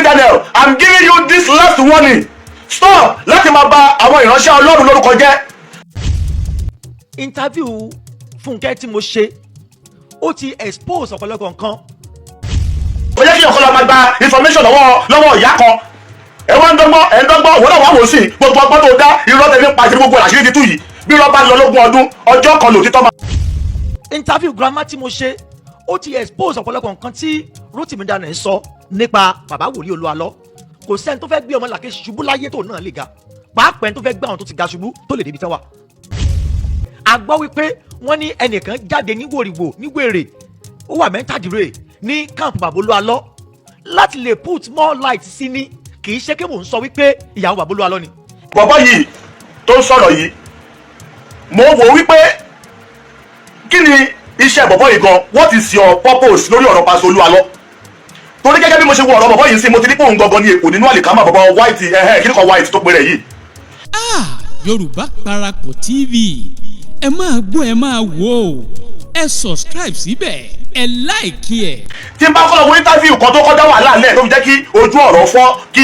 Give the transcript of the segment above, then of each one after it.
Daniel, I'm giving you this last warning. Stop láti máa bà àwọn ìránṣẹ́ Ọlọ́run lórúkọ jẹ́. Interview Fúnkẹ́ tí mo ṣe, ó ti expose ọ̀pọ̀lọpọ̀ nǹkan. Ó jẹ́ kí ọ̀kan lọ máa gba information lọ́wọ́ ìyá kan. Ẹ wá ń dọ́gbọ́n, ẹ ń dọ́gbọ́n. Òun náà wà wò sí gbogbo ọgbọ́n tó dá, irọ́ tẹ̀lé pa ìṣẹ́, gbogbo àṣírí ti tú yìí. Bí irọ́ bá lọ lógún ọdún, ọjọ́ kan lòtítọ́ máa. Interview grandma tí mo ṣe, ó ti expose ọ̀pọ̀lọpọ̀ nǹkan tí Rotimi Daniel sọ nípa bàbá wòlíì Olúalọ́. Kò sẹ́ni tó fẹ́ gbé ọmọ làkejì ṣubú láyé tó náà lè ga, pàápàá ẹni tó fẹ́ gbé àwọn tó ti ga ṣubú tó lè débi tán wà. A gbọ́ wípé wọ́n ní ẹnìkan jáde ní wòrìwò ní wèrè, ó wà mẹ́tàdínlẹ̀ ní camp bàbá Olúalọ́ láti lè put more light sí ní. Kì í ṣe kí mò ń sọ wípé ìyàwó bàbá Olúalọ́ ni. Bọ̀bọ́ yìí tó ń sọ̀rọ̀ yìí, mo wò wípé kí ni iṣẹ́ bọ̀bọ́ yìí gan? What is your purpose lórí ọ̀rọ̀ Pastor Olúalọ́? Torí gẹ́gẹ́ bí mo ṣe wo ọ̀rọ̀ bọ̀bọ́ yìí sí, mo ti ní pé òun gangan ní èkó nínú àlìkámà. Bọ̀bọ́ White, ẹ̀hẹ́, kí ni kan White tó pe rẹ̀ yìí. Ah, Yorùbá Parapọ̀ TV, ẹ máa gbọ́, ẹ máa wò ó, ẹ subscribe síbẹ̀, ẹ like ẹ̀. Tí n bá kọ́ lọ wo interview kan tó kọjá wàhálà lẹ̀, tó fi jẹ́ kí ojú ọ̀rọ̀ fọ́, kí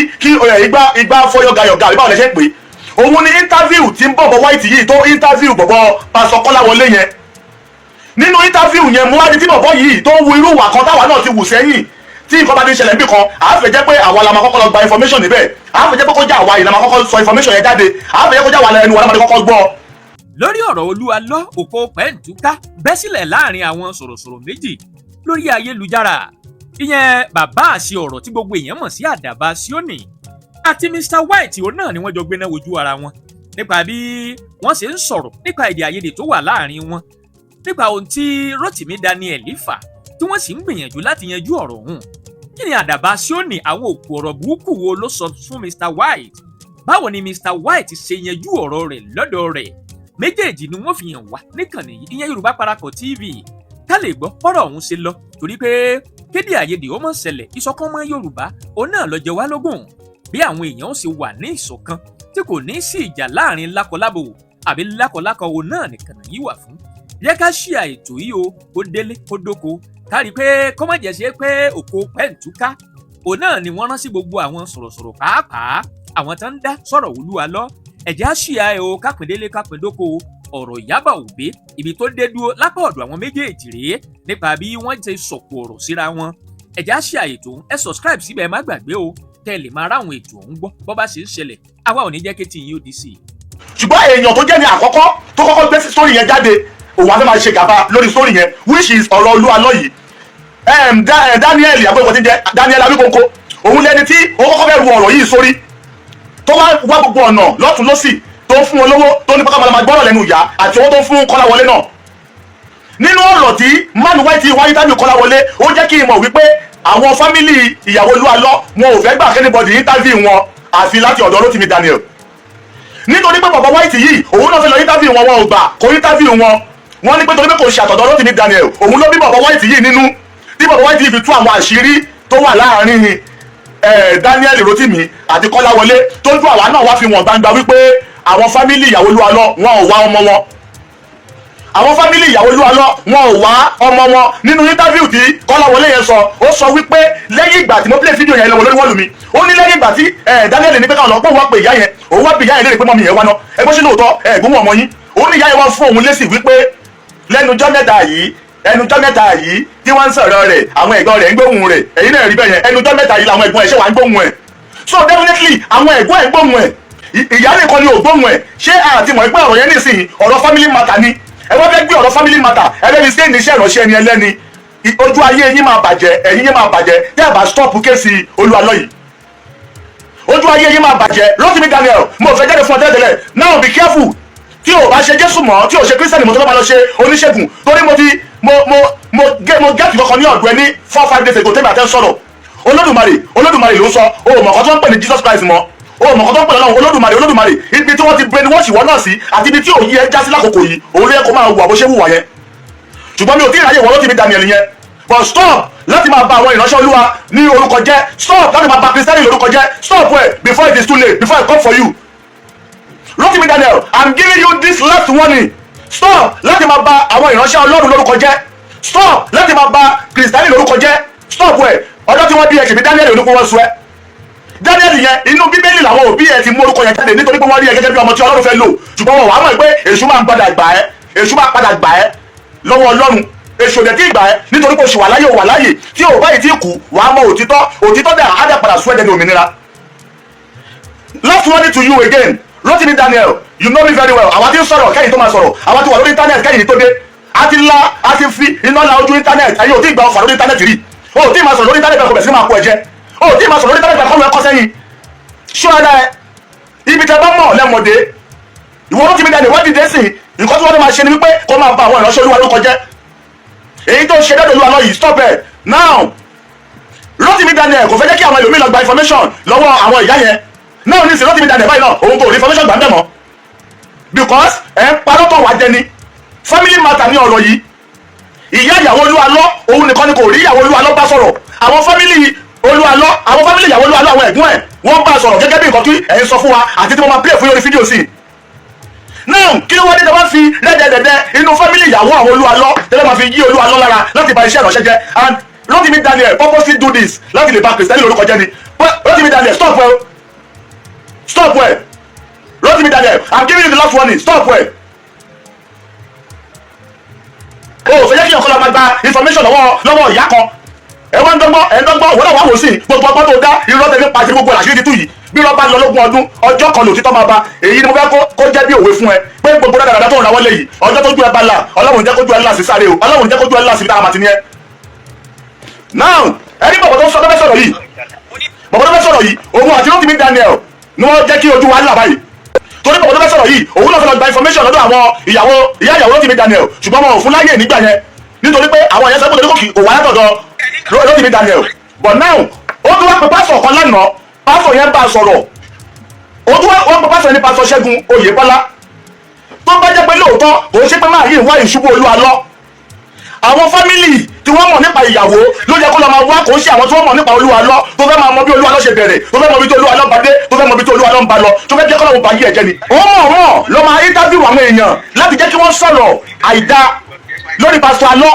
igbá fọ́ yọ̀gàyọ̀gà, àbí báwo lẹ ṣe ń pè é, òun ni interview tí ń bọ̀bọ̀ White yìí tó interview bọ̀bọ̀ Pastor Kọ́láwọlé yẹn. Nínú interview yẹn, mo wá di tí bọ̀bọ̀ yìí tó ń wu irú ìwà kan táwa náà ti wù sẹ́yìn. Tí nǹkan bá ti ń ṣẹlẹ̀ níbì kan, àá fẹ́ jẹ́ pé àwa la máa kọ́kọ́ lọ gba information níbẹ̀, àá fẹ́ jẹ́ pé kó jẹ́ àwa yìí la máa kọ́kọ́ sọ information yẹn jáde, àá fẹ́ jẹ́ kó jẹ́ àwa ẹnu wa la máa kọ́kọ́ gbọ́. Lórí ọ̀rọ̀ Olúalọ́, òkò pẹ́ǹtúká bẹ́ sílẹ̀ láàrin àwọn sọ̀rọ̀sọ̀rọ̀ méjì lórí ayélujára, ìyẹn bàbá àṣẹ ọ̀rọ̀ tí gbogbo èèyàn mọ̀ sí Àdàbà Síónì àti Mr White. Òun náà ni wọ́n jọ gbéná wojú ara wọn nípa bí wọ́n ṣe ń sọ̀rọ̀ nípa èdè àìyedè tó wà láàrin wọn, nípa ohun tí Rotimi Daniel fà, tí wọ́n sì ń gbìyànjú láti yanjú ọ̀rọ̀ ọ̀hún. Kí ni Àdàbà Síónì, àwọn òkú ọ̀rọ̀ burúkú wo ló sọ fún Mr White? Báwo ni Mr White ṣe yanjú ọ̀rọ̀ rẹ̀ lọ́dọ̀ rẹ̀? Méjèèjì ni wọ́n fi hàn wá níkànnì yìí, ìyẹn Yorùbá Parapọ̀ TV, ká lè gbọ́ bọ́rọ̀ ọ̀hún ṣe lọ, torí pé kéde àìyedè ó mọ̀ ṣẹlẹ̀. Ìṣọ̀kan ọmọ Yorùbá òun náà ló jẹ wá lógún, bí àwọn èèyàn ó ṣe wà ní ìṣọ̀kan tí kò ní sí ìjà láàrin lákọlábo àbí lákọlákọ, òun náà nìkan yìí wà fún. Yẹ ká ṣí àìtò yìí o, kó délé kó dóko, ká rí i pé kọ́mọ̀jẹ̀ ṣe pé òkò pẹ́ǹtúká òun náà ni wọ́n rán sí gbogbo àwọn sọ̀rọ̀sọ̀rọ̀, pàápàá àwọn tó ń dá sọ̀rọ̀ Olúwa lọ. Ẹ̀jẹ̀ á ṣì àì o, kápẹ́ndélé kápẹ́ndóko. Ọ̀rọ̀ Ìyábọ̀ Òbí, ibi tó dé dúró lápá ọ̀dọ̀ àwọn méjèèjì rèé nípa bí wọ́n ti sọ̀kò ọ̀rọ̀ síra wọn. Ẹ̀jẹ̀ á ṣì àìtò, ẹ subscribe síbẹ̀, ẹ má gbàgbé o, kẹ́ ẹ lè máa ráwọn ètò ọ̀hún gbọ́ bọ́ bá ṣe ń ṣẹlẹ̀. Àwa ò ní jẹ́ kí tiyín ó di sí i. Ṣùgbọ́n èèyàn tó jẹ́ ní àkọ́kọ́ tó kọ́kọ́ gbé story yẹn jáde, òun á fẹ́ máa ṣe gàba lórí story yẹn, which is ọ̀rọ̀ Olúwa yìí. Daniel àgbẹ̀wò tí ń jẹ́ Daniel Awikonko, òun lẹni tí ó kọ́kọ́ fẹ́ ru ọ̀rọ̀ yìí sórí, tó wá wá gbogbo ọ̀nà lọ́tún lọ́sì, tó ń fún wọn lówó, tó ní pápá máa gbọ́rọ̀ lẹ́nu ìyá àti owó tó ń fún Kọ́láwọlé náà. Nínú ọ̀rọ̀ tí man White wáyé tábìlì Kọ́láwọlé, ó jẹ́ kí n mọ̀ wípé àwọn family ìyàwó Olúwalọ́, wọn ò fẹ́ gbà k'anybody interview wọn àfi láti ọ̀dọ̀ Rótìmí Daniel, nítorí pé bàbá White yìí, òun náà fẹ́ lọ interview wọn, wọn ò gbà kó interview wọn. Wọ́n ní pé torí pé kò ṣe àtọ̀dọ̀ Rótìmí Daniel, òun ló bí bàbá White yìí nínú, tí bàbá White yìí fi tú àwọn àṣírí tó wà láàrin Daniel Rótìmí àti Kọ́láwọlé, tó ń tú àwa náà wá fi wọ̀n gbangba wípé àwọn family ìyàwó Olúwalọ́, wọn ò wá ọmọ wọn. Àwọn family ìyàwó Olúwalọ́, wọn ò wá ọmọ wọn. Nínú interview tí Kọ́láwọlé yẹn sọ, ó sọ wípé lẹ́yìn ìgbà tí mo play fídíò yẹn lọ́wọ́ lórí wall mi, ó ní lẹ́yìn ìgbà tí Daniel ní pé káwọn lọ pé òun wá pé ìyá yẹn, òun wá pé ìyá yẹn léèrè pé mummy yẹn wá ná, ẹ bó ṣe lóòótọ́ ẹ gbóhùn ọmọ yín. Ó ní ìyá yẹn wá fún òun lésì wípé lẹ́nujọ́ mẹ́ta yìí tí wọ́n ń sọ̀rọ̀ rẹ̀, àwọn ẹ̀gbọ́n rẹ̀ ń gbóhùn rẹ̀. Ẹ̀yin náà rí bẹ́ẹ̀ yẹn, ẹnujọ́ mẹ́ta yìí làwọn ẹ̀gbọ́n ẹ̀ ṣe wà ń gbóhùn ẹ̀. So definitely àwọn ẹ̀gbọ́n ẹ̀ ń gbóhùn ẹ̀, ìyá nìkan ni ò gbóhùn ẹ̀. Ṣé àti mọ̀ pé ọ̀rọ̀ yẹn nísìnyí, ọ̀rọ̀ family matter ni? Ẹ wọ́n fẹ́ gbé ọ̀rọ̀ family matter, ẹ fẹ́ fi ṣe níṣẹ́ ìránṣẹ́ ẹni ẹlẹ́ni. Ojú ayé yín máa bàjẹ́, ẹ̀yin yín máa bàjẹ́ tẹ́ ẹ bá stop case Olúwalọ́ yìí. Ojú ayé yín máa bàjẹ́. Rotimi Daniel, mo fẹ́ jáde fún ọ tẹ́lẹ̀tẹ́lẹ̀. Now be careful. Tí o bá ṣe Jésù mọ́, tí o ṣe Kírísítẹ́nì mọ́, tó bá lọ ṣe oníṣègùn, torí mo ti mo mo mo gé mo get kankan ní ọ̀dọ̀ ẹ ní 4-5 days ago tẹ́mi àtẹ́ sọ̀rọ̀. Olódùmarè, Olódùmarè ló ń sọ. O mọ̀ kọ́ tó ń pè ní Jesus Christ mọ́, o mọ̀ kọ́ tó ń pè lọ́wọ́ Olódùmarè. Olódùmarè, ibi tí wọ́n ti brain wash ìwọ náà sí àti ibi tí òye ẹ já sí lákòókò yìí, òun ló yẹ kó máa wù àbó ṣe wùwà yẹn. Ṣùgbọ́n mi ò tí ì ráyè wọ́n Rotimi Daniel yẹn, but stop láti máa bà àwọn ìránṣẹ́ Olúwa ní orúkọ jẹ́. Stop láti máa bà Kristẹni lórúkọ jẹ́. Stop well before it is too late, before I come for you. Rotimi Daniel, I'm giving you this last warning. Stop láti máa bà àwọn ìránṣẹ́ Ọlọ́run lórúkọ jẹ́. Stop láti máa bà Kristẹni lórúkọ jẹ́. Stop well. Ọjọ́ tí wọ́n bí ẹ, ṣèbí Daniel oníkó wọ́n sọ ẹ́. Daniel yẹn, inú Bíbélì làwọn òbí ẹ ti mú orúkọ yẹn jáde, nítorí pé wọ́n rí ẹ gẹ́gẹ́ bí ọmọ tí Ọlọ́run fẹ́ lò. Ṣùgbọ́n wọn wàá mọ̀ pé èṣù máa ń padà gbà ẹ́, èṣù máa padà gbà ẹ́ lọ́wọ́ Ọlọ́run. Èṣù òdẹ̀ tí ì gbà ẹ́, nítorí pé oṣù wà láyé, ò wà láyè tí ò báyìí tí kú, wàá mọ òtítọ́. Òtítọ́ dẹ̀ á dẹ̀ padà sún ẹ̀dẹ̀ ní òmìnira. Last warning to you again, Rotimi Daniel. You know me very well. Àwa ti ń sọ̀rọ̀ kẹ́yìn tó máa sọ̀rọ̀. Àwa ti wà lórí internet kẹ́yìn tó dé. A ti la, a ti fi iná la ojú internet. Ẹ̀yin ò tí ì gba ọfà lórí internet rí. O ò tí ì máa sọ̀rọ̀ lórí internet bẹ́ẹ̀, kò bẹ̀ sí máa kó ẹ̀jẹ̀. O ò tí ì máa sọ̀rọ̀ lórí internet bẹ́ẹ̀, kọ́ ló ẹ kọ́ sẹ́yìn. Ṣọ́ ara ẹ, ibi tẹ bá mọ̀ lẹ́mọ̀dé. Ìwọ Rotimi Daniel, wọ́n dìde sí nǹkan tí wọ́n máa ṣe ni wípé kó máa ba àwọn ìránṣẹ́ Olúwa lórúkọ jẹ́. Èyí tó ṣe dẹ́dọ̀ Olúwa lọ yìí, stop ẹ̀ now. Rotimi Daniel kò fẹ́ jẹ́ kí àwọn ẹlòmíì lọ gba information lọ́wọ́ àwọn ìyá yẹn náà ní sí. Rotimi Daniel báyìí náà, òun kò rí information gbà ń bẹ̀ mọ́, because ẹ̀ ń parọ́ tó wà jẹ ni. Family matter ní ọ̀rọ̀ yìí. Ìyá ìyàwó Olúwa lọ, òun nìkan ni kò rí ìyàwó Olúwa lọ bá sọ̀rọ̀. Àwọn family Olúwa lọ, àwọn family ìyàwó Olúwa lọ, àwọn ẹ̀gbọ́n ẹ̀, wọ́n bá sọ̀rọ̀ gẹ́gẹ́ bí nǹkan tí ẹ̀ ń sọ fún wa àti tí mo máa play fún yóò rí fídíò sí i. Now, kí ló wá dé tí wọ́n fi rẹ́dẹ̀dẹ̀dẹ̀ inú family ìyàwó àwọn Olúwa lọ tẹ́lẹ̀ máa fi yí Olúwa lọ lára láti bà iṣẹ́ ìránṣẹ́ jẹ́? And Rotimi Daniel purposely do this láti lè bà Kìrìsìtẹ́nì lórúkọ jẹ́ ni. Rotimi Daniel, stop well, stop well. Rotimi Daniel, I'm giving you the last warning, stop well. O ò fẹ́ jẹ́ kí ọkọ lọ máa gba information lọ́wọ́ ìyá kan. Ẹ wá ń dọ́gbọ́n, ẹ ń dọ́gbọ́n. Òun náà wá wò sí gbogbo ọgbọ́n tó dá, irọ́ tẹ̀lé pa àti gbogbo àṣírí títú yìí. Bí irọ́ bá lọ lógún ọdún, ọjọ́ kan lòtítọ́ máa ba. Èyí ni mo fẹ́ kó jẹ́ bí òwe fún ẹ pé gbogbo dáadáa tó ń rawọ́ lé yìí, ọjọ́ tó ju ẹ bá là, Ọlọ́run jẹ́ kójú ẹ là sí sáré o. Ọlọ́run jẹ́ kójú ẹ là sí táwọn àti ní ẹ. Now, ẹni bọ̀bọ̀ tó ń sọ tó fẹ́ sọ̀rọ̀ yìí, bọ̀bọ̀ tó fẹ́ sọ̀rọ̀ yìí, òun àti Rotimi Daniel ni wọ́n jẹ́ kí ojú wa là báyìí, torí bọ̀bọ̀ tó fẹ́ sọ̀rọ̀ yìí, òun náà fẹ́ lọ gba information lọ́dọ̀ àwọn ìyàwó, ìyá ìyàwó Rotimi Daniel, ṣùgbọ́n wọn ò fún láyè nígbà yẹn, nítorí pé àwọn yẹn sọ pé torí kò wá látọ̀dọ̀ Rotimi Daniel. But now, ó tún wá pé pásọ̀ kan lánàá, pásọ̀ yẹn bá a sọ̀rọ̀. Ó tún wá wọ́n pé pásọ̀ yẹn ní Pásọ̀ Ṣẹ́gun Oyèbọ́lá. Tó bá jẹ́ pé lóòótọ́ kò ń ṣe pé máa yí ìwá ìṣubú Olúwa lọ, àwọn family tí wọ́n mọ̀ nípa ìyàwó ló yẹ kó lọ máa wá. Kò ń ṣe àwọn tí wọ́n mọ̀ nípa Olúwa lọ tó fẹ́ máa mọ bí Olúwa lọ ṣe bẹ̀rẹ̀, tó fẹ́ mọ bí tó Olúwa lọ bá dé, tó fẹ́ mọ bí tó Olúwa lọ ń ba lọ, tó fẹ́ jẹ́ kọ́ lọ́wọ́ bá yí ẹ̀jẹ̀ ni. Ó mọ̀ mọ̀ ló máa interview àwọn èèyàn láti jẹ́ kí wọ́n sọ̀rọ̀ àìda lórí Pásítọ̀ Alọ́.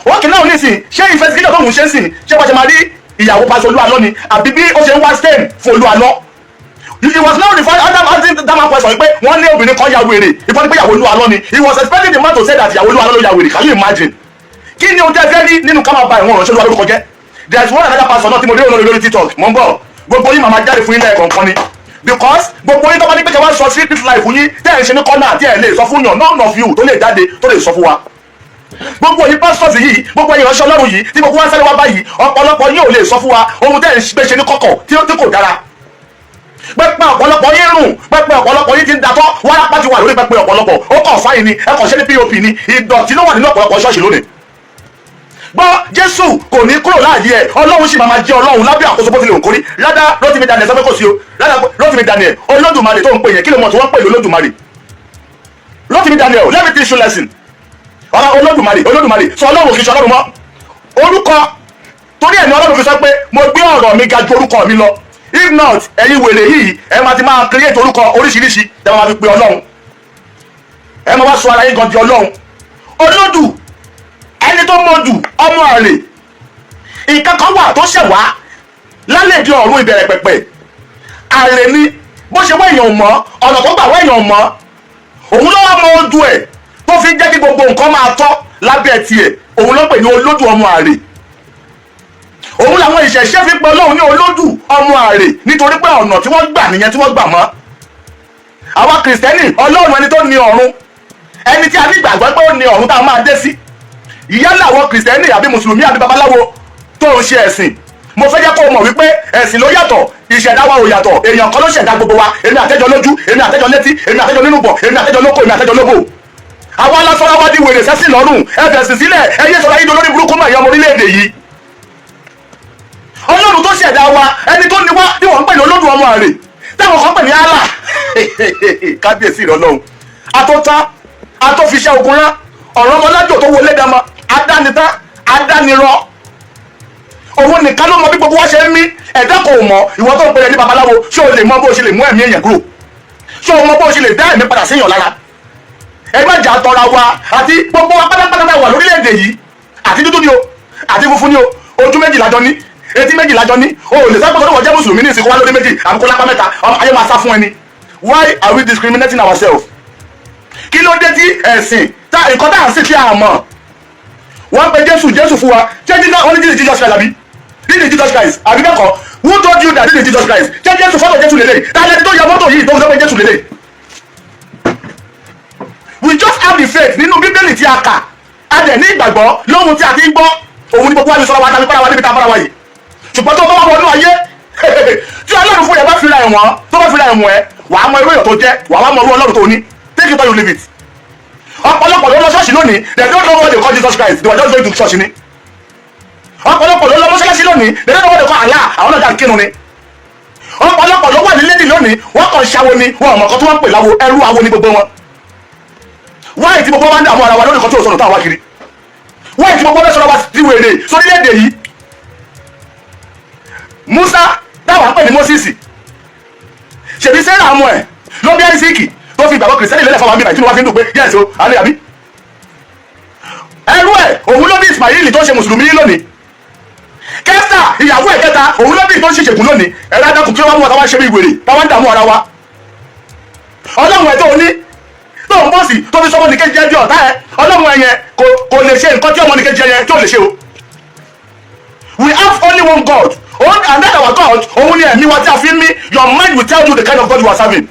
Wọ́n kì í náà nísìn ṣé investigation tó ń ṣe ń sìn, ṣé wọ́n ṣe máa rí ìyàwó Pásítọ̀ Olúwa lọ ni, àbí bí ó ṣe ń wá stain fún Olúwa lọ? He was now referring adam asking that man question pé wọ́n ní obìnrin kan ya wèrè, ìfọ́n ní pé ìyàwó Olúwa lọ ni. He was expecting the man to say that ìyàwó Olúwa lọ ló ya wèrè. Can you imagine? Kí ni ohun tẹ́ fẹ́ rí nínú ká máa ba ìwọ̀n ìránṣẹ́ Olúwa lórúkọ jẹ́? There is one another pastor náà tí mo rí òun lórí TikTok. Mò ń bọ̀. Gbogbo yín màmá jáde fún ilé ẹ̀kọ́ kan ni, because gbogbo yín tó bá ní pé kí wọ́n sọ secret life yín tẹ́ ẹ̀ ń ṣe ní kọ́nà àti ẹ̀ lè sọ fún yàn, none of you tó lè jáde tó lè sọ fún wa. Gbogbo yín pastors yìí, gbogbo yín ìránṣẹ́ Ọlọ́run yìí tí gbogbo wa ń sáré wá báyìí, ọ̀pọ̀lọpọ̀ yín ò lè sọ fún wa ohun tẹ́ ẹ̀ ń gbé ṣe ní kọ̀kọ̀ tí kò dára. Pẹpẹ ọ̀pọ̀lọpọ̀ yín rùn, pẹpẹ ọ̀pọ̀lọpọ̀ yín ti ń datọ́, wárápá ti wà lórí pẹpẹ ọ̀pọ̀lọpọ̀. Ó kàn fáyín ni, ẹ kàn ṣe ní POP ni. Ìdọ̀tí ló wà nínú ọ̀pọ̀lọpọ̀ ṣọ́ọ̀ṣì lónìí. Gbọ́, Jésù kò ní kúrò láàyè ẹ̀. Ọlọ́run sì máa ma jẹ́ Ọlọ́run lábẹ́ àkóso bó tilẹ̀ òǹkórí. Rádá, Rotimi Daniel sọ pé kò sí o. Rádá, Rotimi Daniel, Olódùmarè tó ń pè yẹn, kí ló mọ̀ tí wọ́n pè ní Olódùmarè? Rotimi Daniel, let me teach you lesson. Ọ̀rọ̀ Olódùmarè, Olódùmarè sọ Ọlọ́run kì í ṣe Ọlọ́run mọ́ orúkọ. Torí ẹ̀ ní Ọlọ́run fi sọ pé mo gbé ọ̀rọ̀ mi ga ju orúkọ mi lọ. If not, ẹ̀yin wèrè yìí, ẹ máa ti máa create orúkọ oríṣiríṣi tẹ́ máa fi pe Ọlọ́run. Ẹ máa wá sọ ara yín gan di Ọlọ́run. Olódù, ẹni tó mọ̀jù, ọmọ àlè. Nǹkan kan wà tó ṣẹ̀ wá lálẹ́ di ọ̀run ìbẹ̀rẹ̀ pẹ̀pẹ̀. Àlè ni. Bó ṣe wá, èèyàn mọ́ ọ̀nà tó gbà wá, èèyàn mọ́. Òun ló wá mọ ojú ẹ̀ tó fi jẹ́ kí gbogbo nǹkan máa tọ́ lábẹ́ tiẹ̀. Òun ló pè ní Olódù ọmọ àlè. Òun làwọn ìṣẹ̀ṣẹ̀ fi pe Ọlọ́run ní Olódù ọmọ àlè, nítorí pé ọ̀nà tí wọ́n gbà nìyẹn tí wọ́n gbà mọ́. Àwa Kìrìsìtẹ́nì, Ọlọ́run ẹni tó ní ọ̀run, ẹni tí a ní ìgbàgbọ́ pé ó ní ọ̀run tá a máa dé sí, yálà àwọn Kìrìsìtẹ́nì àbí Mùsùlùmí àbí babaláwo tó ń ṣe ẹ̀sìn, mo fẹ́ jẹ́ kó o mọ̀ wípé ẹ̀sìn ló yàtọ̀, ìṣẹ̀dá wa ò yàtọ̀. Èèyàn kan ló ṣẹ̀dá gbogbo wa. Èmi àtẹ́jọ lójú, èmi àtẹ́jọ létí, èmi àtẹ́jọ nínú bọ̀, èmi àtẹ́jọ lóko, èmi àtẹ́jọ lóbò. Àwa alásọ́ra wá di wèrè sẹ́sìn lọ́rùn. Ẹ fẹ̀sìn sílẹ̀, ẹ yé sọ̀rọ̀ ayé lórí burúkú mọ̀. Ẹ̀yọ́ ọmọ orílẹ̀-èdè yìí, Ọlọ́run tó ṣẹ̀dá wa, ẹni tó ní wá, tí wọ́n ń pè ní Olódù ọmọ àrè, táwọn kan pè ní Allah, kábíyèsí rẹ Ọlọ́run, atótá atófiṣẹ́ ogun rán ọ̀rọ̀ ọmọlájò tó wọlé dama, adánitá adánirọ, òun nìkan ló mọ bí gbogbo wa ṣe ń mí. Ẹ̀dá kò mọ̀. Ìwọ tó ń pèrè ní babaláwo, ṣé o lè mọ bó o ṣe lè mú ẹ̀mí èèyàn kúrò? Ṣé o mọ bó o ṣe lè dá ẹ̀mí padà séèyàn lára? Ẹ má jà tọra wa. Àti gbogbo wa pátápátá wà lórílẹ̀‐èdè yìí, àti dúdú ni o, àti funfun ni o, ojú méjì lájọ ní, Etí méjì lájọ ní. O ò lè sọ pé kó tó wọ́n jẹ́ mùsùlùmí ní ìsìnkú wá lórí méjì àbí kó lápá mẹ́ta, ayé máa sá fún ẹni. Why are we discriminating ourselves? Kí ló dé tí ẹ̀sìn tá nǹkan tá à ń sìn tí a mọ̀? Wọ́n pe Jésù Jésù fún wa. Ṣé Jesus, wọ́n ní this is Jesus Christ, àbí this is Jesus Christ, àbí bẹ́ẹ̀ kọ́? Who told you that this is Jesus Christ? Ṣé Jésù, fọ́tò Jésù lélẹ̀? Tá a lẹni tó ya mọ́tò yìí tó ń sọ pé Jésù lélẹ̀? We just have the faith nínú Bíbélì tí a kà. A dẹ̀ ní ìgbàgbọ́ lóhun tí a ti ń gbọ́. Òun ní gbogbo wa ní sọ́ra wa tàbí bára wa níbi tá a bára wa yìí. Ṣùgbọ́n tó bá wà wọnú ayé tí Ọlọ́run fún yẹn bá fira ẹ̀wọ̀n, tó bá fira ẹ̀wọ̀n ẹ̀, wàá mọ irú èèyàn tó jẹ́, wàá wá mọ irú Ọlọ́run tó ní. Take it or you leave it. Ọ̀pọ̀lọpọ̀ ló lọ ṣọ́ọ̀ṣì lónìí. They don't know what they call Jesus Christ. They were just going to church ni. Ọ̀pọ̀lọpọ̀ ló lọ mọ́ṣáláṣí lónìí. They don't know what they call Allah. Àwọn náà jà ń kírun ni. Ọ̀pọ̀lọpọ̀ ló wà ní lédì lónìí. Wọ́n kàn ṣàwo ni. Wọn ò mọ̀ kan tí wọ́n ń pè láwo. Ẹrú awo ni gbogbo wọn. Wáyé tí gbogbo wa ń dààmú ara wa lórí kan tí ò sọnù táwọn wá kiri? Wáyé tí gbogbo wa sọ̀rọ̀ wa ti wèrè sórílẹ̀-èdè yìí? Musa táwa ń pè ní Moses, ṣèbí Sarah ọmọ ẹ̀ ló bí Isaac tó fi ìgbàgbọ́ Kìrìsìtẹ́nì lélẹ̀ fún wa bíbá tí wọ́n fi ń dùn pé yes o àlẹ́ àbí ẹrú ẹ̀ òun ló bí Ismail tó ń ṣe mùsùlùmí lónìí. Kẹta, ìyàwó ẹ̀ kẹta, òun ló bí tó ń ṣe ṣègùn lónìí. Ẹ̀rọ adákùn, kí wọ́n mú wa táwa ṣe bí wèrè, táwa ń dààmú ara wa? Ọlọ́run ẹ̀ tó ní tó ń bọ̀ sí tó fi sọmọ nìkejì ẹ di ọ̀tá ẹ, Ọlọ́run ẹ yẹn kò lè ṣe nǹkan tí ọmọ nìkejì ẹ yẹn tí ò lè ṣe o. We have only one God, and that our God, òun ni ẹ̀mí wa tí a fi ń mí. Your mind will tell you the kind of God you are serving.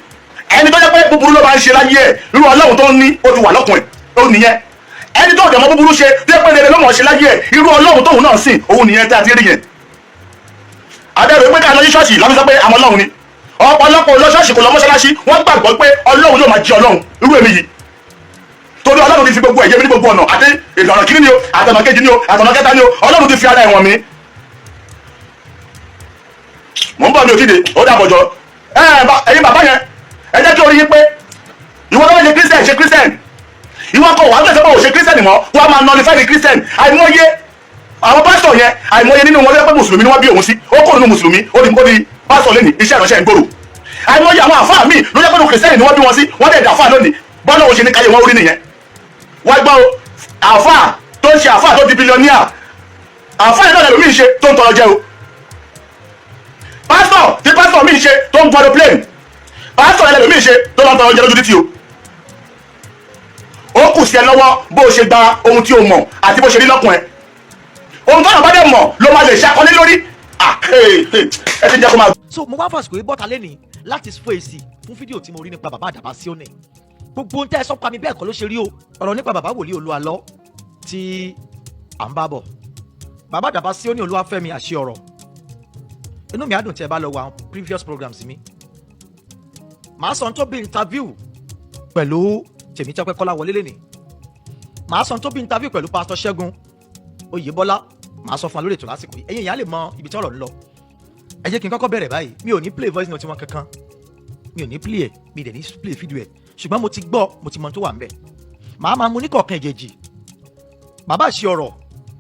Ẹni tó jẹ́ pé búburú ló máa ń ṣe láyé ẹ̀, irú Ọlọ́run tó ń ní ó ti wà lọ́kùn ẹ̀, ó nìyẹn. Ẹni tó dẹ̀ mọ́ búburú ṣe, tó jẹ́ pé rere ló mọ̀ ṣe láyé ẹ̀, irú Ọlọ́run tóun náà sìn, òun nìyẹn tí a ti rí yẹn. Adẹ́rù pé ká lọ sí ṣọ́ọ̀ṣì láti sọ pé àwọn Ọlọ́run ni. Ọ̀pọ̀lọpọ̀ lọ ṣọ́ọ̀ṣì, kò lọ mọ́ṣáláṣí, wọ́n gbàgbọ́ pé Ọlọ́run yóò máa jí Ọlọ́run. Irú èmi yìí, torí Ọlọ́run ti fi gbogbo ẹ̀yẹ mi ní gbogbo ọ̀nà, àti ìlànà kìíní ni o, àtọ̀nà kejì ni o, àtọ̀nà kẹta ni o, Ọlọ́run ti fi ara ẹ̀wọ̀n mi. Mò ń bọ̀, mi ò tíde. Ó dàbọ̀jọ́. Ẹ̀yin bàbá yẹn, ẹ jẹ́ kí orí yín pé. Ìwọ tó bá ṣe Christian, ṣe Christian. Ìwọ kò wà á tẹ̀sẹ̀ pé ò ṣe Christian mọ́, wọ́n á máa nullify the Christian. Àìmọye àwọn pásítọ̀ yẹn, àìmọye nínú wọn ló yẹ pé mùsùlùmí ni wọ́n bí òun sí, ó kúrò nínú mùsùlùmí, ó di pásítọ̀ lẹ́nìí, iṣẹ́ ìránṣẹ́ ń gbòòrò. Àìmọye àwọn àfáà míì ló yẹ pé nínú Christian ni wọ́n bí wọn sí, wọ́n dẹ̀ dà àfáà lónìí. Bọ́lá òun ṣe ní káyé wọn orí nìyẹn. Wọ́n gbọ́ o, àfáà tó ń ṣe àfáà tó di billionaire, àfáà yẹn náà lẹ́lòmíì ṣe tó ń tọrọ jẹ o. Pásítọ̀ tí pásítọ̀ míì ṣe tó ń gbọdọ̀ plane, pásítọ̀ yẹn lẹ́lòmíì ṣe tó lọ́n tọrọ jẹ lójú títì o. Ó kù sí ẹ lọ́wọ́ bó o ṣe gba ohun tí o mọ̀ àti bó ṣe rí lọ́kùn ẹ. Ohun tó náà bá dẹ̀ mọ̀ ló máa lè ṣe akọ́lé lórí. Ah, hey, hey, ẹ ti jẹ́ kó máa. So mo wá fàsìkò yìí bọ́ta lẹ́nìí láti fún èsì fún fídíò tí mo rí nípa bàbá Àdàbà Síónì. Gbogbo ohun tẹ́ ẹ sọ pa mi, bẹ́ẹ̀ kọ́ ló ṣe rí o. Ọ̀rọ̀ nípa bàbá wòlíì Olúalọ́ tí à ń bá bọ̀, bàbá Àdàbà Síónì Olúwafẹ́mi àṣẹ ọ̀rọ̀, inú mi á dùn tí ẹ bá lọ wo àwọn previous programs mi. Màá sọ ohun tó bí interview pẹ̀lú Tèmítọ́pẹ́ Kọ́láwọlé lẹ́nìí. Màá sọ ohun tó bí interview pẹ̀lú Pásítọ̀ Ṣẹ́gun Oyèbọ́lá. Màá sọ fún wa lórí ètò lásìkò yìí. Ẹ̀yin ìyá lè mọ ibi tí ọ̀rọ̀ ń lọ. Ẹ jẹ́ kí n kọ́kọ́ bẹ̀rẹ̀ báyìí. Mi ò ní play voice note wọn kankan, mi ò ní play ẹ̀, mi dẹ̀ ní play video ẹ̀, ṣùgbọ́n mo ti gbọ́, mo ti mọ ohun tó wà ń bẹ̀. Màá máa mú ní kọ̀ọ̀kan èjèèjì. Bàbá àṣẹ ọ̀rọ̀,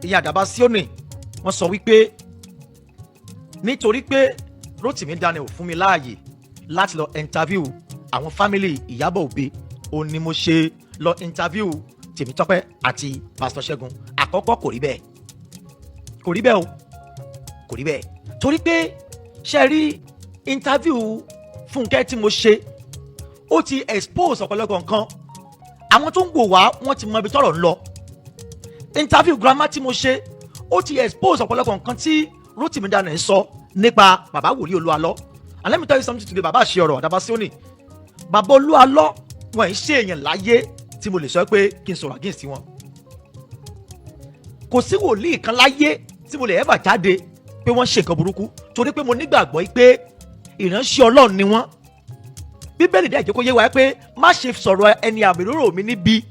ìyá Àdàbà Síónì, wọ́n sọ wípé nítorí pé Rótìmí Daniel fún mi láàyè láti lọ interview àwọn family Ìyábọ̀ Òbe, òun ni mo ṣe lọ interview Tèmítọ́pẹ́ àti Pásítọ̀ Ṣẹ́gun. Àkọ́kọ́, kò rí bẹ́ẹ̀, kò rí bẹ́ẹ̀ o, kò rí bẹ́ẹ̀, torí pé ṣe rí interview Fúnkẹ́ tí mo ṣe, ó ti expose ọ̀pọ̀lọpọ̀ nǹkan. Àwọn tó ń wò wá, wọ́n ti mọ ibi tọ́rọ̀ ń lọ. Interview grandma tí mo ṣe, ó ti expose ọ̀pọ̀lọpọ̀ nǹkan tí Rótìmí Daniel sọ nípa bàbá wòlíì Olúalọ́. And let me tell you something today, bàbá àṣẹ ọ̀rọ̀ Àdàbà Síónì, bàbá Olúalọ́, wọn ì ṣe èèyàn láyé tí mo lè sọ pé kí n sọ̀rọ̀ against wọn. Kò sí wòlíì kan láyé tí mo lè ever jáde pé wọ́n ṣe nǹkan burúkú, torí pé mo nígbàgbọ́ pé ìránṣẹ́ Ọlọ́run ni wọ́n. Bíbélì dẹ̀ jẹ́ kó yé wa pé má ṣe sọ̀rọ̀ ẹni àmì òróró mi níbi,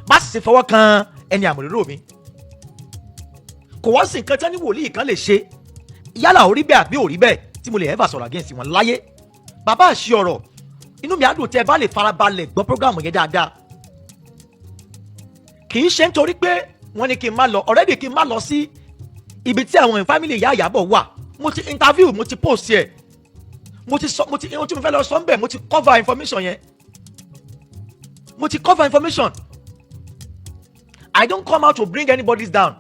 má sì ṣe fọwọ́ kan ẹni àmì òróró mi. Kò wá sí nǹkan tí wọ́n ní wòlíì kan lè ṣe, yálà ó rí bẹ́ẹ̀ àbí ò rí bẹ́ẹ̀, tí mo lè ever sọ̀rọ̀ against wọn láyé. Bàbá àṣì ọ̀rọ̀, inú mi á dùn tẹ́ ẹ bá lè farabalẹ̀ gbọ́ program yẹn dáadáa. Kì í ṣe nítorí pé wọ́n ní kí n má lọ already, kí n má lọ sí ibi tí àwọn family ìyá Ìyábọ̀ wà. Mo ti interview, mo ti post ẹ̀, mo ti sọ, mo ti ohun tí mo fẹ́ lọ sọ ń bẹ̀, mo ti cover information yẹn, mo ti cover information. I don't come out to bring anybody down.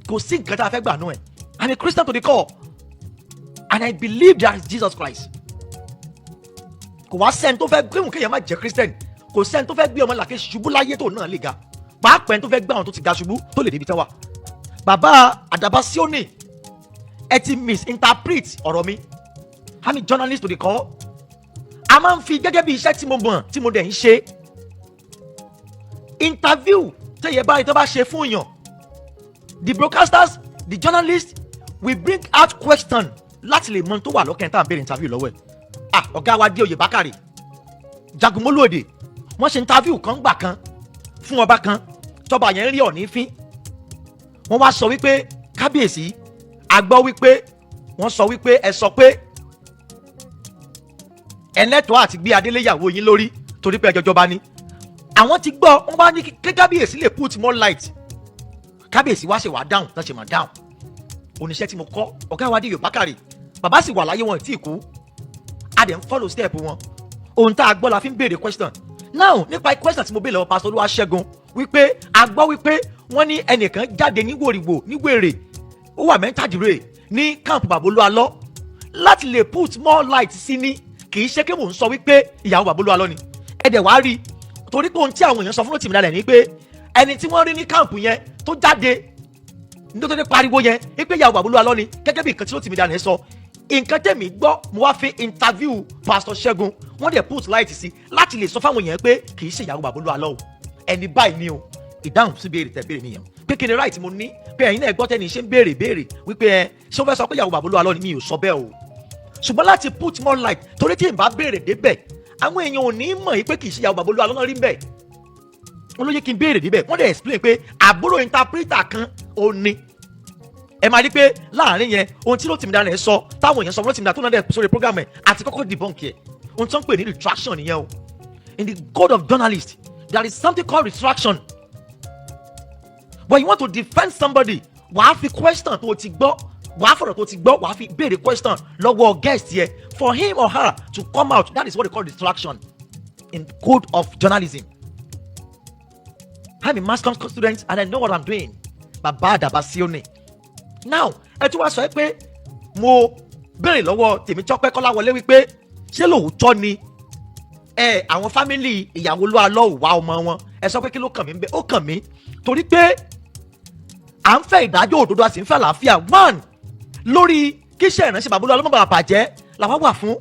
Kò sí nǹkan tá a fẹ́ gbà nú ẹ̀. I'm a Christian to the core and I believe there is Jesus Christ. Kò wá sẹ́ni tó fẹ́ gbé òun kéèyàn má jẹ́ Christian. Kò sẹ́ni tó fẹ́ gbé ọmọ làkè ṣubú láyé tó náà lè ga, pàápàá ẹni tó fẹ́ gbé àwọn tó ti ga ṣubú tó lè débi tán wà. Bàbá Àdàbà Síónì, ẹ ti misinterpret ọ̀rọ̀ mi. I'm a journalist to the core. A máa ń fi gẹ́gẹ́ bí iṣẹ́ tí mo mọ̀, tí mo dẹ̀ ń ṣe, interview tẹ̀yẹ báyìí tó bá ṣe fún yàn, the broadcasters, the journalists will bring out question láti lè mọ tó wà lọ́kàn tá à ń béèrè interview lọ́wọ́ ẹ̀. Ah, ọ̀gá wa Dé Oyè Bákàrè Jagunmólúòdè, wọ́n ṣe interview kan gbà kan fún ọba kan, tọba yẹn rí Ọ̀ní fín. Wọ́n wá sọ wípé, "Kábíyèsí, a gbọ́ wípé wọ́n sọ wípé ẹ sọ pé ẹlẹ́tọ̀ọ́ àti gbé adéléyàwó yín lórí torí pé ẹjọ́ jọba ni." Àwọn ti gbọ́, wọ́n bá ní kí kábíyèsí lè put more light. Kábíyèsí wá ṣe wá dáhùn tán, ṣe máa dáhùn. Oníṣẹ́ tí mo kọ́, ọ̀gá wa Dé Bákàrè, bàbá sì wà láyé, wọn ì tí ì kú. A dẹ̀ ń follow step wọn. Ohun tá a gbọ́ la fi ń béèrè question. Now, nípa question tí mo béèrè lọ́wọ́ Pastor Olúwaṣẹ́gun wípé a gbọ́ wípé wọ́n ní ẹnìkan jáde ní wòrìwò ní wèrè, ó wà mẹ́tàdínlẹ̀ ní camp bàbá Olúalọ́, láti lè put more light sí ní, kì í ṣe pé mò ń sọ wípé ìyàwó bàbá Olúalọ́ ni. Ẹ dẹ̀ wá rí i, torí pé ohun tí àwọn èèyàn sọ fún Rotimi Daniel ni pé ẹni tí wọ́n rí ní camp yẹn tó jáde nítorí pariwo yẹn wípé ìyàwó bàbá Olúalọ́ ni, gẹ́gẹ́ bí nǹkan tí Rotimi Daniel sọ, nǹkan tẹ̀mí gbọ́, mo wá fi interview Pastor Ṣẹ́gun, wọ́n dẹ̀ put light sí láti lè sọ fáwọn èèyàn pé kì í ṣe ìyàwó bàbá Olúalọ́ o, ẹni báyìí ni o. Ìdáhùn sí béèrè tẹ̀ béèrè nìyẹn, pé kí ni right mo ní pé ẹ̀yin náà gbọ́ tẹ́ni ṣe ń béèrè béèrè wípé ẹ ṣé ó fẹ́ sọ pé ìyàwó bàbá Olúalọ́ ni. Mi ò sọ bẹ́ẹ̀ o, ṣùgbọ́n láti put more light, torí tí n bá béèrè débẹ̀, àwọn èèyàn ò ní mọ̀ yìí pé kì í ṣe ìyàwó bàbá Olúalọ́ náà rí bẹ́ẹ̀. Wọ́n ló yẹ kí n béèrè débẹ̀. Wọ́n dẹ̀ explain pé àbúrò interpreter kan ò ní. Ẹ máa rí pé láàrin yẹn, ohun tí Rotimi Daniel sọ, táwọn èèyàn sọ fún Rotimi Daniel tó náà dẹ̀ sórí program ẹ̀ àti kọ́kọ́ debunk ẹ̀, ohun tí wọ́n ń pè ní retraction nìyẹn o. In the code of journalist, there is something called retraction. When you want to defend somebody, wàá fi question tó o ti gbọ́, wàá fọ̀rọ̀ tó o ti gbọ́, wàá fi béèrè question lọ́wọ́ guest yẹ for him or her to come out. That is what they call retraction in code of journalism. I'm a mass comm student and I know what I'm doing. Bàbá Àdàbà Síónì, now ẹ tún wá sọ pé mo béèrè lọ́wọ́ Tèmítọ́pẹ́ Kọ́láwọlé wípé ṣé lóòótọ́ ni ẹ àwọn family ìyàwó Olúalọ́ ò wá ọmọ wọn. Ẹ sọ pé kí ló kàn mí bẹ́ẹ̀? Ó kàn mí torí pé à ń fẹ́ ìdájọ́ òdodo, a sì ń fẹ́ àlàáfíà. One, lórí kíṣẹ́ ìránṣẹ́ bàbá Olúalọ́ má bàa bàjẹ́ làwọn wà fún.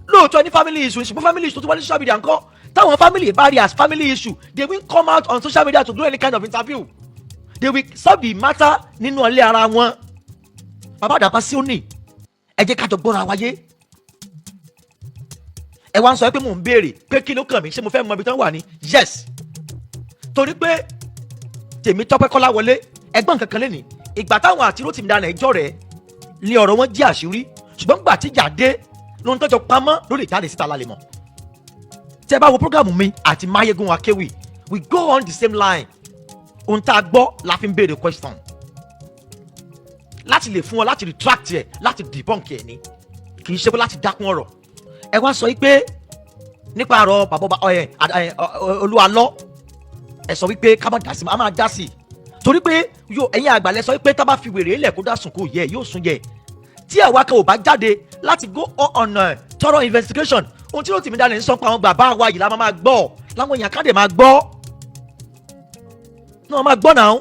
Lóòótọ́ ní family issue, ṣùgbọ́n family issue tó ti wá ní social media ńkọ́? Táwọn family bá rí as family issue, they will come out on social media to do any kind of interview? They will solve the matter nínú ilé ara wọn. Bàbá Àdàbà Síónì, ẹ jẹ́ ká jọ gbọ́ra wáyé. Ẹ wá ń sọ pé mò ń béèrè pé kí ló kàn mí, ṣé mo fẹ́ mọ ibi tí wọ́n wà ní? Yes, torí pé Tèmítọ́pẹ́ Kọ́láwọlé, ẹgbọ́n kankan lẹ́nìí, ìgbà táwọn àti Rótìmí Daniel ẹjọ́ rẹ̀ ní ọ̀rọ̀ wọn jí àṣírí, ṣùgbọ́n gbà tíjà dé lóhun tọ́jọ́ pamọ́ ló lè jáde síta lálẹ́ mọ́. Tẹ́ bá wo program mi àti Mayegun Akewi, we go on the same line. Ohun tá a gbọ́ la fi ń béèrè question láti lè fún ọ láti retract ẹ, láti debunk ẹ ní, kì í ṣe pé láti dákún ọ̀rọ̀. Ẹ wá sọ yìí pé nípa àrọ bàbá ẹ Olúalọ́, ẹ sọ wípé ká má dá sí, a máa dá sí, torí pé yóò ẹ̀yin àgbàlẹ̀ sọ wípé tá bá fi wèrè lẹ̀ kó dá sùn, kó yẹ yóò sùn yẹ. Tí àwa kan ò bá jáde láti go on thorough investigation, ohun tí Rótìmí Daniel ń sọ pé àwọn bàbá wa yìí la máa gbọ́, láwọn èèyàn kan dẹ̀ máa gbọ́ náà, máa gbọ́ náà.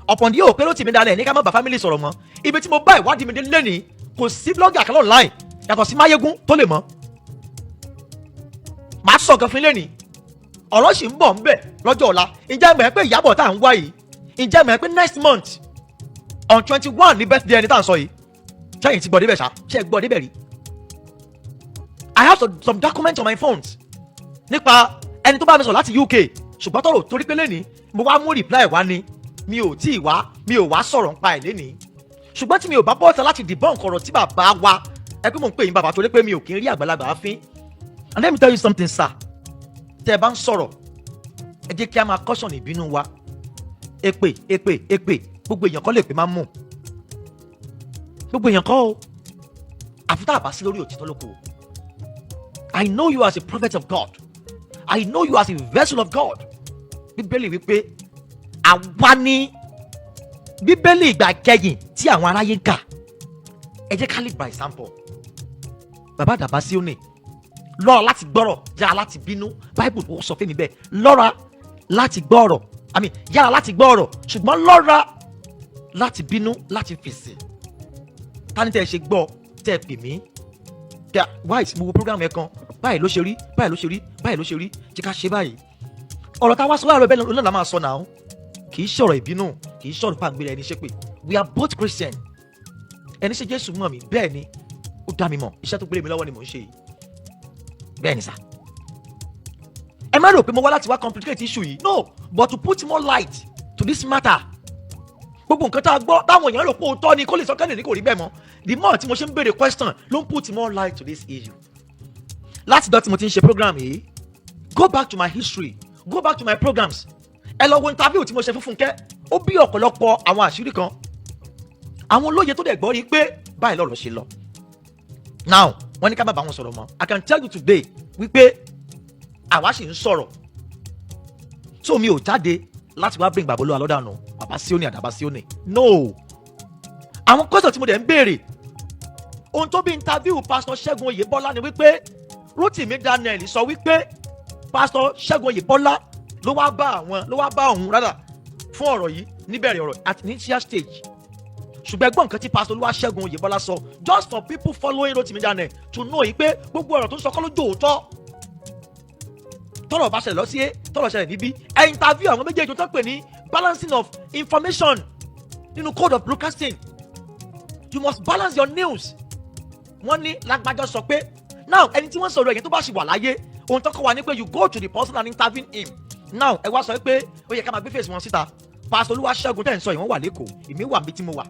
Ọ̀pọ̀ ní yóò pé Rótìmí Daniel ní ká má bá family sọ̀rọ̀ mọ́. Ibi tí mo bá ìwádìí mi dé lẹ́nìí, kò sí blogger kan online yàtọ̀ sí Máyégún tó lè mọ̀. Màá sọ nǹkan fún lẹ́nìí, ọ̀rọ̀ sì ń bọ̀ ń bẹ̀ lọ́jọ́ ọ̀la. Ǹjẹ́ mọ̀ ẹ́ pé Ìyábọ̀ tá à ń wá yìí, ǹjẹ́ mọ̀ ẹ́ pé next month on 21 ní birthday ẹni tá à ń sọ yìí? Ṣẹ́yìn ti gbọ́ débẹ̀ ṣá? Ṣé ẹ gbọ́ débẹ̀ rí? I have some documents on my phones nípa ẹni tó bá mi sọ láti UK, ṣùgbọ́n tọrọ torí pé lẹ́nìí mo wá mú reply wá ni, mi ò tí ì wá, mi ò wá sọ̀rọ̀ nípa ẹ̀ lẹ́nìí. Ṣùgbọ́n tí mi ò bá bọ́ọ̀tà láti debunk ọ̀rọ̀ tí bàbá wa, ẹ pé mò ń pè yín bàbá torí pé mi ò kí ń rí àgbàlagbà fín. And let me tell you something, sir, tẹ́ ẹ bá ń sọ̀rọ̀, ẹ jẹ́ kí a máa caution ìbínú wa. Èpè, èpè, èpè, gbogbo èèyàn kọ́ lè pè máa ń mú gbogbo èèyàn kọ́ o, àfi tá a bá sí lórí òtítọ́ lóko. I know you as a prophet of God. I know you as a vessel of God. Bíbélì wípé àwa ní Bíbélì ìgbà kẹyìn tí àwọn aráyé ń kà. Ẹ jẹ́ ká lead by example. Bàbá Àdàbà Síónì, lọ́ra láti gbọ́rọ̀, yára láti bínú. Bible ó sọ fún mi bẹ́ẹ̀: lọ́ra láti gbọ́rọ̀, I mean, yára láti gbọ́rọ̀, ṣùgbọ́n lọ́ra láti bínú, láti fèsì. Tani tẹ́ ẹ ṣe gbọ́ tẹ́ ẹ pè mí tẹ́ wáyé mo wo program ẹ kan, báyìí ló ṣe rí, báyìí ló ṣe rí, báyìí ló ṣe rí, jẹ́ ká ṣe báyìí. Ọ̀rọ̀ tá a wá sọ láàárọ̀ bẹ́ẹ̀ náà la máa sọ náà. Kì í ṣọ̀rọ̀ ìbínú, kì í ṣọ̀rọ̀ pàǹgbé ẹni ṣépè. We are both Christian. Ẹni ṣe Jésù mọ̀ mí, bẹ́ẹ̀ ni ó dá mi mọ̀. Iṣẹ́ tó gbélé mi lọ́wọ́ ni mò ń ṣe yìí. Bẹ́ẹ̀ ni sà. Ẹ má rò pé mo wá láti wá complicate issue yìí, no, but to put more light to this matter. Gbogbo nǹkan tá a gbọ́ táwọn èèyàn rò pé òótọ́ ni, kó lè sọ kẹ́lẹ̀ ní kò rí bẹ́ẹ̀ mọ́. The more tí mo ṣe ń béèrè question ló ń put more light to this issue. Láti dọ́ tí mo ti ń ṣe program yìí, go back to my history, go back to my programs, ẹ lọ wo interview tí mo ṣe fún Fúnkẹ́. Ó bí ọ̀pọ̀lọpọ̀ àwọn àṣírí kan. Àwọn olóye tó dẹ̀ gbọ́ rí pé báyìí lọ́rọ̀ ṣe lọ. Now, wọ́n ní ká má bá wọn sọ̀rọ̀ mọ́. I can tell you today wípé àwa sì ń sọ̀rọ̀. So mi ò jáde láti wá bring bàbá Olúwa lọ́dànù, bàbá Síónì, Àdàbà Síónì, no. Àwọn question tí mo dẹ̀ ń béèrè, ohun tó bí interview Pastor Ṣẹ́gun Oyèbọ́lá ni wípé Rotimi Daniel sọ wípé Pastor Ṣẹ́gun Oyèbọ́lá ló wá bá àwọn, ló wá bá òun rárá fún ọ̀rọ̀ yìí níbẹ̀rẹ̀ ọ̀rọ̀, at initial stage. Ṣùgbọ́n ẹgbọ́n nǹkan tí Pastor Olúwaṣẹ́gun Oyèbọ́lá sọ, just for people following Rotimi Daniel to know yìí pé gbogbo ọ̀rọ̀ tó ń sọ kọ́ ló jò òótọ́. Tọ́rọ̀ bá ṣẹlẹ̀ lọ sí ẹ, tọ́rọ̀ ṣẹlẹ̀ níbí, ẹ interview àwọn méjèèjì tó ń pè ní balancing of information nínú code of broadcasting. You must balance your news. Wọ́n ní lágbájá sọ pé. Now, ẹni tí wọ́n sọ̀rọ̀ ẹ̀yẹn tó bá ṣì wà láyé, ohun tó kọ́ wa ní pé you go to the person and interview him. Now, ẹ wá sọ pé ó yẹ ká máa gbé face wọn síta. Pastor Olúwaṣẹ́gun tẹ̀ ń sọ yìí, wọ́n wà l'Ékòó, èmi wà níbi tí mo wà.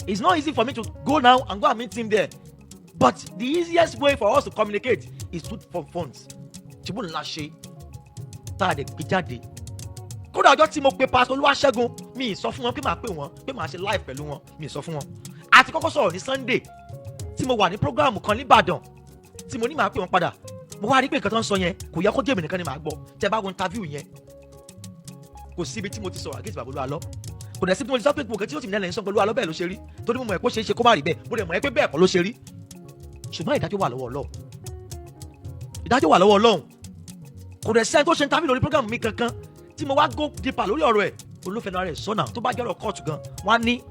It's not easy for me to go now and go and meet him there, but the easiest way for us to communicate is through phones. Tìbú ńlá ṣe tá a dẹ̀ gbé jáde. Kódà ọjọ́ tí mo pe Pastor Olúwaṣẹ́gun, mi ì sọ fún wọn pé màá pè wọ́n, pé màá ṣe live pẹ̀lú wọn. Mi ì sọ fún wọn. Àti kọ́kọ́ sọ̀rọ̀ ní Sunday tí mo wà ní program kan nìbàdàn tí mo ní màá pè wọ́n padà. Mo wá rí pé nǹkan tó ń sọ yẹn kò yẹ kó jẹ́ èmi nìkan ni màá gbọ́. Tẹ́ bá wo interview yẹn, kò síbi tí mo ti sọ̀rọ̀ against bàbá Olúwa. Kò dẹ̀ síbi tí mo ti sọ pé gbogbo nǹkan tí ó ti nílẹ̀ ń sọ pẹ̀lú alọ́ bẹ́ẹ̀ ló ṣe rí, torí mo mọ̀ ẹ́ kó ṣeé ṣe kó má rí bẹ́ẹ̀. Mo dẹ̀ mọ̀ ẹ́ pé bẹ́ẹ̀ kọ́ ló ṣe rí. Ṣùgbọ́n ìdájọ́ wà lọ́wọ́ Ọlọ́run, ìdájọ́ wà lọ́wọ́ Ọlọ́run. Kò dẹ̀ sẹ́ni tó ṣe interview lórí program mi kankan tí mo wá go deeper lórí ọ̀rọ̀ ẹ̀. Olófẹ́nu ara ẹ̀ sọ́nà. Tó bá jẹ́rọ̀ kóòtù gan, wọ́n á ní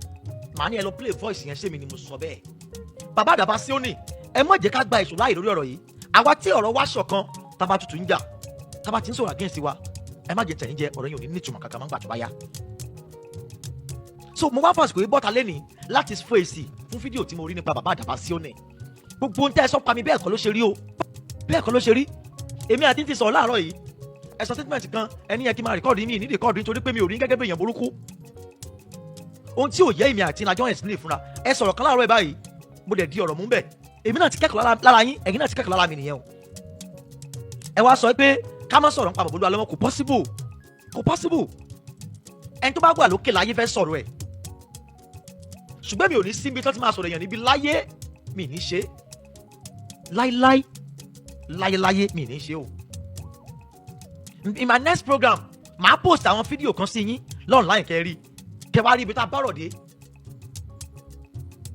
màá ní ẹ lọ play voice yẹn. Ṣé mi ni mo sọ bẹ́ẹ̀? Bàbá Àdàbà Síónì, ẹ má jẹ́ ká gba èṣù láàyè lórí ọ̀rọ̀ yìí. Àwa tí ọ̀rọ̀ wa ṣọ̀kan, tábà tutù ń jà, tábà ti ń sọ̀rọ̀ against wa, ẹ má jẹ́ tẹ̀yìn jẹ. Ọ̀rọ̀ yìí ò ní nítumọ̀ kankan máa ń gbà tó bá yá. So mo wá fàsìkò yìí bọ́ta lẹ́nìí láti fún èsì fún fídíò tí mo rí nípa bàbá Àdàbà Síónì. Gbogbo ohun tẹ́ ẹ sọ pa mi, bẹ́ẹ̀ kọ́ ló ṣe rí o, bẹ́ẹ̀ kọ́ ló ṣe rí. Èmi àti ti sọ̀rọ̀ láàárọ̀ yìí. Ẹ sọ statement kan, ẹni yẹn kí n máa record mi ní record, nítorí pé mi ò rí gẹ́gẹ́ bí èèyàn burúkú. Ohun tí ò yẹ èmi àti ìlàjọ explain fúnra. Ẹ sọ̀rọ̀ kan láàárọ̀ ẹ báyìí, mo dẹ̀ di ọ̀rọ̀ mú bẹ́ẹ̀. Èmi náà ti kẹ́kọ̀ọ́ lára yín, ẹ̀yin náà ti kẹ́kọ̀ọ́ lára mi nìyẹn o. Ẹ wá sọ pé ká má sọ̀rọ̀ nípa bàbá Olúwa lọ́wọ́. Kò possible, kò possible. Ẹni tó bá wà lókè láyé fẹ́ sọ̀rọ̀ ẹ̀, ṣùgbọ́n mi ò ní síbi tó ti máa sọ̀rọ̀ èèyàn níbi láyé. Mi ní ṣe láíláí, láyéláyé, mi ní ṣe o. In my next program, màá post àwọn fídíò kan sí yín online kẹ́ rí, kẹ́ wá rí ibi tá a bá rọ̀ dé.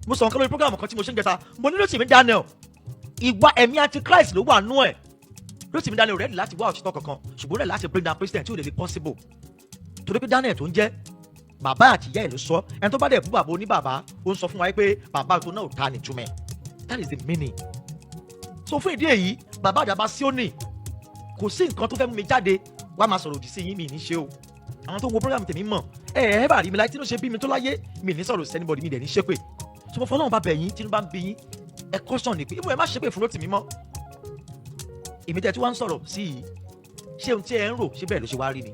Mo sọ nǹkan lórí program kan tí mo ṣe ń jẹta. Mo ní Rotimi Daniel, ìwà ẹ̀mí antichrist ló wà nú ẹ̀. Rotimi Daniel ready láti wá òtítọ́ kankan, ṣùgbọ́n ready láti bring down president tí ò lè be possible, torí pé Daniel tó ń jẹ́ bàbá àti ìyá ẹ̀ ló sọ. Ẹni tó bá dẹ̀ bú bàbá oníbàbá, ó ń sọ fún wa pé bàbá tó náà ò ta nìtumẹ̀. That is the meaning. So fún ìdí èyí, bàbá Àdàbà Síónì, kò sí nǹkan tó fẹ́ mú mi jáde wá máa sọ̀rọ̀ òdì sí yín. Mi ní ṣe o. Àwọn tó ń wo program tèmi mọ̀. Ẹ ẹ bá rí mi láyé tí ló ṣe bí mi tó láyé, mi ní sọ̀rọ̀ sí anybody, mi dẹ̀ ní ṣépè. So mo fọlọ́run bá bẹ̀ yín, tí inú bá ń bí yín, ẹ caution ni pé ìmọ̀ ẹ má ṣépè fún Rótìmí mọ́. Èmi tẹ́ tí wọ́n ń sọ̀rọ̀ sí yìí, ṣé ohun tí ẹ ń rò, ṣé bẹ́ẹ̀ ló ṣe wá rí ni?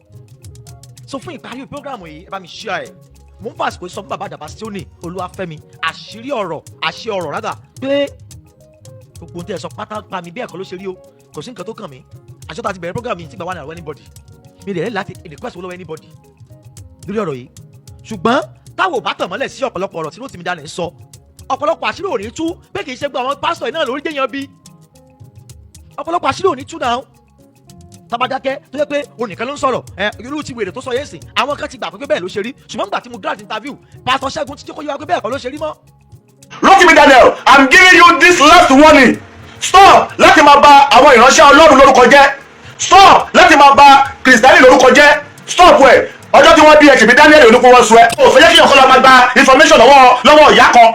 So fún ìparí program yìí, ẹ bá mi share ẹ. Mo ń fà àsìkò sọ fún bàbá Àdàbà Síónì Olúwafẹ́mi, àṣírí ọ̀rọ̀, àṣẹ ọ̀rọ̀ rádà, pé gbogbo ohun tí ẹ sọ pátá pa mi, bí ẹ̀kọ́ ló ṣe rí o. Kò sí nǹkan tó kàn mí. Àṣọ tá a ti bẹ̀rẹ̀ program yìí tí gbà wà ní àwọn anybody mi lè láti request owó lọ́wọ́ anybody lórí ọ̀rọ̀ yìí. Ṣùgbọ́n táwọn ò bá tàn mọ́lẹ̀ sí ọ̀pọ̀lọpọ̀ ọ̀rọ̀ tí Rótìmí Daniel ń sọ, ọ̀pọ̀lọpọ̀ àṣírí ò ní tú, pé kì í ṣe gbọ́ àwọn pásítọ̀ náà lórí jẹ́yàn bí. Ọ̀pọ̀lọpọ̀ àṣírí ò ní tú náà. Tabadákẹ́ tó yẹ pé onìkan ló ń sọ̀rọ̀ ẹ, irú ti wèrè tó sọ yẹn sìn, àwọn kan ti gbà pé bẹ́ẹ̀ ló ṣe rí. Ṣùgbọ́n nígbà tí mo grant interview, Pastor Ṣẹ́gun ti jẹ́ kó yé wa pé bẹ́ẹ̀ kọ́ ló ṣe rí mọ́. Rotimi Daniel, I'm giving you this last warning. Stop láti máa bà àwọn ìránṣẹ́ Ọlọ́run lórúkọ jẹ́. Stop láti máa bà Kìrìsìtánì lórúkọ jẹ́. Stop ẹ̀. Ọjọ́ tí wọ́n bí ẹ, ṣèbí Daniel olùkọ́ wọn sọ ẹ. Ó fẹ́ jẹ́ kí ọkọ lọ máa gba information lọ́wọ́ ìyá kan.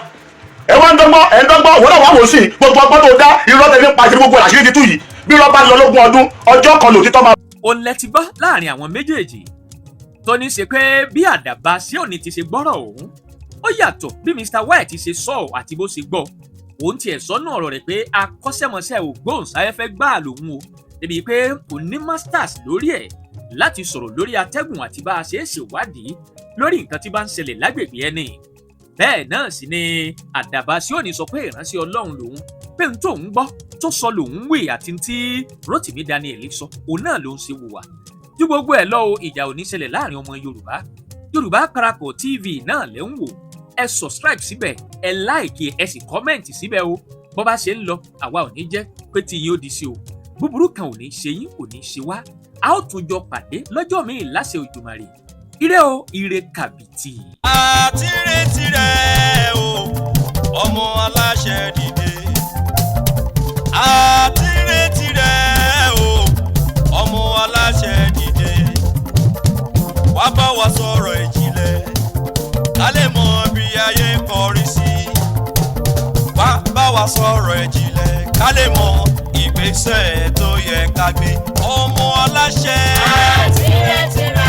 Ẹ wá ń dọ́gbọ́n, ẹ ń dọ́gbọ́n. Òwúrọ̀ wà wò sí gbogbo ọgbọ́n tó dá, irọ́ tẹ̀lé pa ìṣẹ́, gbogbo àṣírí ti tú yìí. Bí irọ́ bá lọ lógún ọdún, ọjọ́ kan lòtítọ́ máa. Òun lẹ ti gbọ́ láàrin àwọn méjèèjì tó ní ṣe pé bí Àdàbà Síòní ti ṣe gbọ́rọ̀ òun, ó yàtọ̀ bí Mr White ṣe sọ ọ́ àti bó ṣe gbọ́. Òun tiẹ̀ sọ́nà ọ̀rọ̀ rẹ̀ pé akọ́ṣẹ́mọṣẹ́ ògbóhùnsáfẹ́fẹ́ gbáà lòun o, débi pé kò ní masters lórí ẹ̀ láti sọ̀rọ̀ lórí atẹ́gùn àti bá a ṣe é ṣèwádìí lórí nǹkan tí bá ń ṣẹlẹ̀ lágbègbè ẹni. Bẹ́ẹ̀ náà sì ni Àdàbà Síòní sọ pé ìránṣẹ́ Ọlọ́run lòun, pé n tóun gbọ́ tó sọ lòun wí, àti tí Rotimi Daniel sọ òun náà ló ń ṣe wùwà. Ju gbogbo ẹ̀ lọ o, ìjà ò ní ṣẹlẹ̀ láàrin ọmọ Yorùbá. Yorùbá Parapọ̀ TV náà lẹ́ ń wò. Ẹ subscribe síbẹ̀, ẹ like, ẹ sì comment síbẹ̀ o. Bó bá ṣe ń lọ, àwa ò ní jẹ́ pé tí yín ó di sí o. Búburú kan ò ní ṣe yín, kò ní ṣe wá. A ó tún jọ pàdé lọ́jọ́ míì láṣẹ Òjùmàrè. Ire o, ire kàbìtì. Àti retí rẹ̀ o, ọmọ aláṣẹ dìde. Àti retí rẹ̀ o, ọmọ aláṣẹ dìde. Wá bá wa sọ̀rọ̀ ìjìnlẹ̀, ká lè mọ bí ayé kọrí sí. Wá bá wa sọ̀rọ̀ ìjìnlẹ̀, ká lè mọ ìgbésẹ̀ tó yẹ ká gbé, ọmọ aláṣẹ. Àti retí.